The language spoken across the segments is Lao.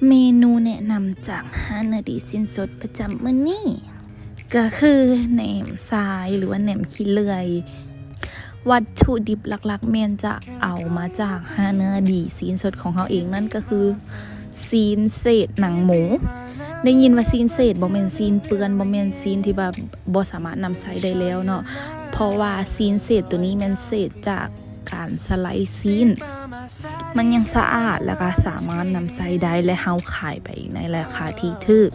ເມນູແນະນຳຈາກຮ້ານເນື້ອດີຊີ້ນສົດປະຈຳມື້ນີ້ ກໍຄືແໜມຊາຍ ຫຼືວ່າແໜມຂີ້ເລື່ອຍ. ວັດຖຸດິບຫຼັກໆແມ່ນຈະເອົາມາຈາກຮ້ານເນື້ອດີຊີ້ນສົດຂອງເຮົາເອງ ນັ້ນກໍຄືຊີ້ນເສດໜັງໝູ. ໄດ້ຍິນວ່າຊີ້ນເສດ ບໍ່ແມ່ນຊີ້ນເປື້ອນ ບໍ່ແມ່ນຊີ້ນທີ່ວ່າບໍ່ສາມາດນຳໃຊ້ໄດ້ແລ້ວເນາະ ເພາະວ່າຊີ້ນເສດໂຕນີ້ແມ່ນເສດຈາກ ການສະໄລຊີ້ນ ມັນຍັງສະອາດ ແລ້ວກໍສາມາດນຳໃຊ້ໄດ້ ແລະ ເຮົາຂາຍໄປໃນລາຄາທີ່ຖືກ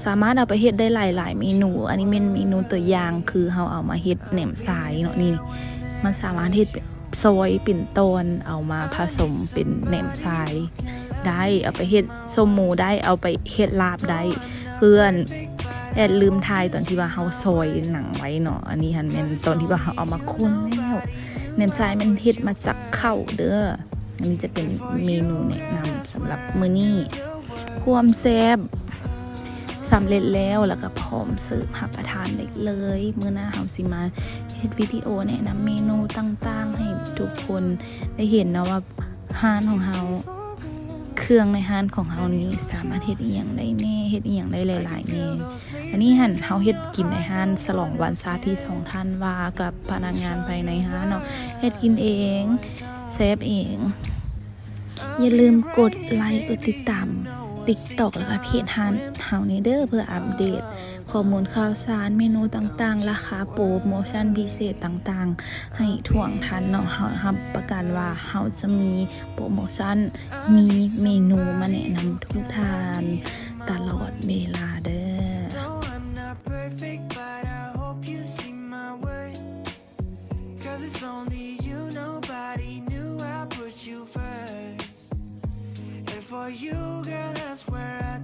ສາມາດເອົາໄປເຮັດໄດ້ຫຼາຍໆເມນູ. ອັນນີ້ແມ່ນເມນູຕົວຢ່າງ ຄືເຮົາເອົາມາເຮັດແໜມຊາຍເນາະ. ນີ້ ມັນສາມາດເຮັດເປັນຊອຍ ເປັນຕອນ ເອົາມາຜະສົມເປັນແໜມຊາຍໄດ້ ເອົາໄປເຮັດສົ້ມໝູໄດ້ ເອົາໄປເຮັດລາບໄດ້. ເພື່ອນແອດລືມຖ່າຍຕອນທີ່ວ່າເຮົາຊອຍໜັງໄວ້ເນາະ. ອັນນີ້ຫັ້ນແມ່ນຕອນທີ່ວ່າເຮົາເອົາມາຄົນແລ້ວ. ແໜມຊາຍແມ່ນເຮັດມາຈາກເຂົ້າເດີ້. ອັນນີ້ຈະເປັນເມນູແນະນຳສຳລັບມື້ນີ້. ຄວາມແຊບສຳເລັດແລ້ວ ແລ້ວກໍພ້ອມເສີບຮັບປະທານໄດ້ເລີຍ. ມື້ໜ້າເຮົາຊິມາເຮັດວິດີໂອແນະນຳເມນູຕ່າງໆໃຫ້ທຸກຄົນໄດ້ເຫັນເນາະວ່າ ຮ້ານຂອງເຮົາ ເຄື່ອງໃນຮ້ານຂອງເຮົານີ້ສາມາດເຮັດອີ່ຫຍັງໄດ້ແດ່ ເຮັດອີ່ຫຍັງໄດ້ຫຼາຍໆແດ່. ອັນນີ້ຫັ້ນ ເຮົາເຮັດກິນໃນຮ້ານ ສະຫຼອງວັນຊາດທີສອງທັນວາ ກັບພະນັກງານພາຍໃນຮ້ານເນາະ ເຮັດກິນເອງ ແຊບເອງ. ຢ່າລືມກົດໄລ ກົດຕິດຕາມ TikTok ແລ້ວກໍເພຈຮ້ານເຮົານີ້ເດີ້ ເພື່ອອັບເດດ ຂໍ້ມູນຂ່າວສານ ເມນູຕ່າງໆ ລາຄາໂປຣໂມຊັນພິເສດຕ່າງໆ ໃຫ້ທ່ວງທັນເນາະ. ເຮົາຮັບປະກັນວ່າເຮົາຈະມີໂປຣໂມຊັນ ມີເມນູມາແນະນຳທຸກທ່ານຕະຫຼອດເວລາເດີ້. Know I'm not perfect, but I hope you see my worth. 'Cause it's only you, nobody knew I put you first. And for you, girl, I swear I